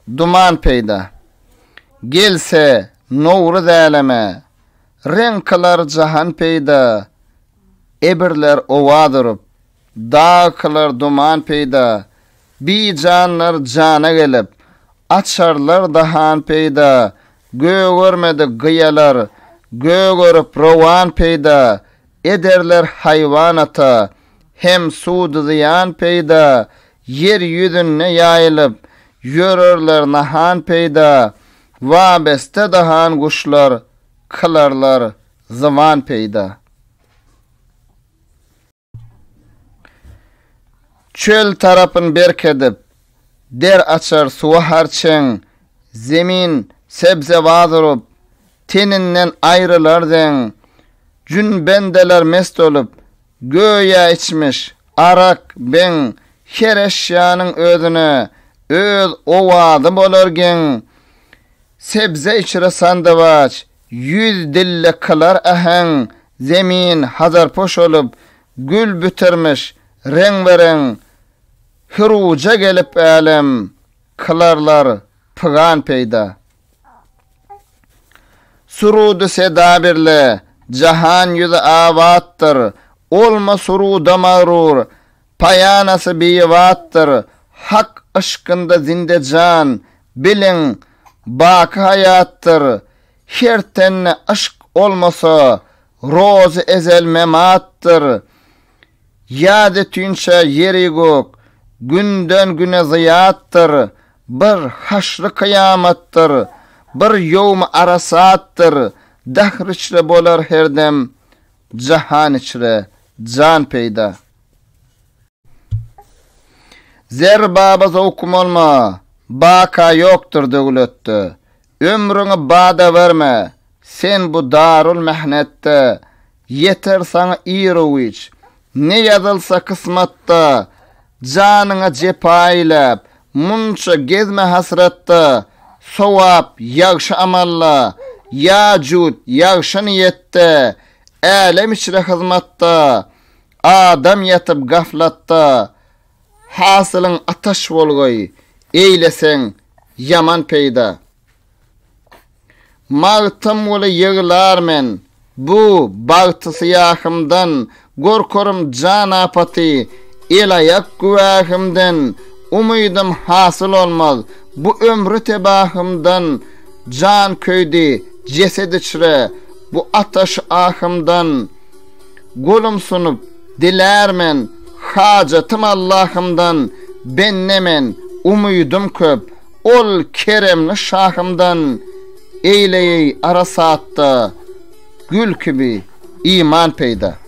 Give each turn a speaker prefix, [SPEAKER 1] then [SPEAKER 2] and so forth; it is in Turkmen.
[SPEAKER 1] duman peýda. Gelse Nowruz äleme, reň kylar jahan peýda, Ebirler owaz urup, dag kylar duman peýda, Bijanlar jana gelip, açarlar dahan peýda, Gögermedik gyýalar, gögerip rowan peýda, Ederler haýwanata, hem sudy-zyýan peýda, Ýer ýüzünde ýaýylyp, ýörerler nahan peýda, Wabeste dahan guşlar, kylarlar zyban peýda. Çöl tarapyn berk edip, der açar suwa harçeň, Zemin sebzewaz urup, teninden aýrylar zeň. Jün bendeler mest bolup, göýä içmiş, arak, beň, Her eşýanyň özüne öz owazy bolar geň. Sebze içre sandywaç, Ýüz dille kylar äheň, Zemin hazarpoş bolup, gül bitirmiş, reňbe-reň, Hyruja gelip älem, kylarlar pygan peýda. Surudy seda birle, jahan ýüzi abatdyr, Olma suruda magrur, paýanasy bibatdyr, Hak yşkynda zinde jan, biliň, baky haýatdyr, Her tende yşk olmasa, rozy ezel mematdyr. Ýa ötünçä ýeri-gök, günden-güne zyýatdyr, Bir haşry-kyýamatdyr, bir ýowmy arasatdyr, Dahr içre bolar her dem, jahan içre jan peýda. Zer baba zowkum olma, baka ýokdur döwletde. Ömrüňi bada berme, sen bu darul mähnetde. Ýeter saňa ir-u-giç, ne ýazylsa kysmatda. Janyňa jepa eýläp, munça gezme hasratda. Sowap ýagşy amalla, ýa jut ýagşy niýetde. Älem içre hyzmatda. Adam ýatyp gaflatda, Hasylyň ataş bolgaý, eýleseň ýaman peýda. Magtymguly ýyglar men, bu bagty-syýahymdan, Gorkarym jan apaty, el-aýak güwähimden, Umydym hasyl olmaz, bu ömri tebahymdan, Jan köýdi jeset içre, bu ataş-ahymdan. Golum sunup, dilär men, Hajatym Allahymdan, Bende men, umydym köp, Ol keremli şahymdan, Eýleýeý arasatda, Gül kibi iman peýda.